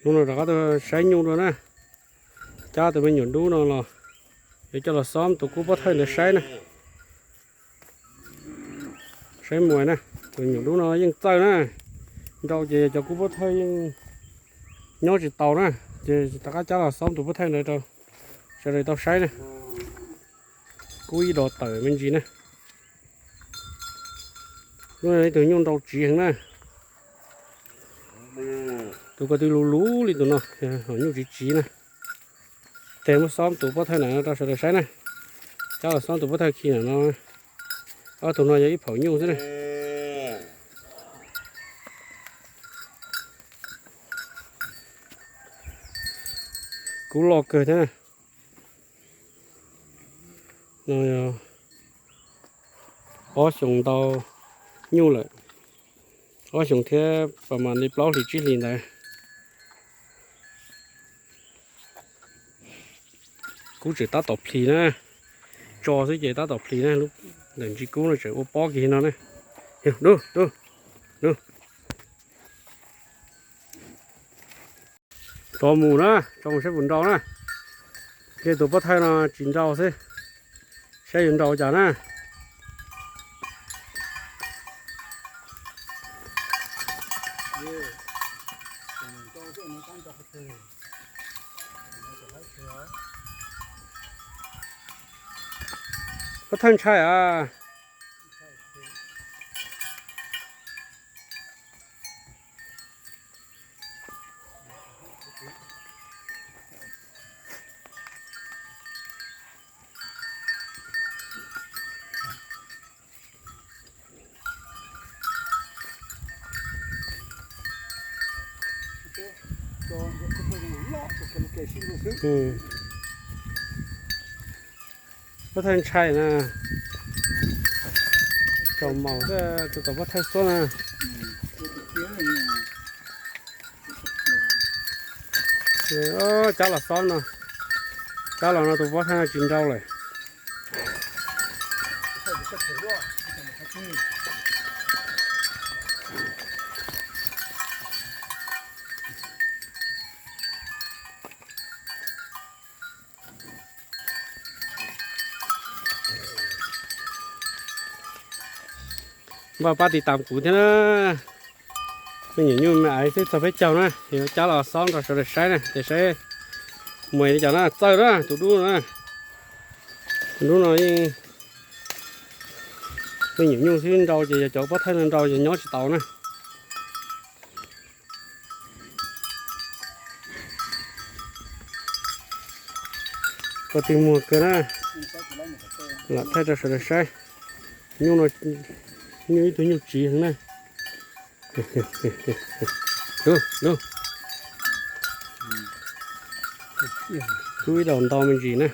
Hnub no rov qab tuaj saib nyuj dua na. Cab tus me nyuam dub no los yuav coj los xob tus kub pob thawj ntawd saib na. Saib muag na, tus me nyuam dub no yeej txawj na. Nrau ces cov kub pob thawj yeej nyob tsis tau na, ces rov qab cab los xob tus pob thawj ntawd rau sawv daws tau saib na. Kub ib dos tawm me ntsis na. Lub no ib tug nyuj nrau tsiv heev na. Tus ko tw lus lus li tus no, nyuj tsiv tsiv na. Tes muab xob tus pob thawj ntawm no rau sawv daws saib na. Cab los xob tus pob thawj khi ntawm no. Ob tug no yog ib phaum nyuj xwb na. Kub loj kawg thiab na. No yog ob xyoos ntau nyuj lawm, ob xyoos thiab pas mas li plaub hlis tsib hlis ntawd. Kub tseem tab tom plhis na, tso xwb ces tab tom plhis na, lub ntawm ntsis kub no tseem ua pob kiag no na. Tso mus na, tso mus saib puas nrau na. Ces tus pob thawj no tsis nrau xwb, saib yuav nrau cas na. Pob thawj ntshai a. Pob thawj ntshai na, tsaus maus xwb, tus tau pob thawj xuab na. Cab los xob no, cab los no tus pob thawj no tsis nrau lawm. Npaj pab tiv tam kuv thiab na. Me nyuam nyuj me aiv xwb txog peb caug na, yuav cab los xob rau sawv daws saib na, ces saib muaj li cas na, txawj na tus dub no na. Tus dub no yeej, me nyuam nyuj xwb nrau ces yog cov pob thawj no nrau ces nyob tsis tau na. Ko tw muag kawg na, lam thaij rau sawv daws saib. Nyuj no, nyuj ib tug nyuj tsiv heev na. Kub ib daus ntau me ntsis na.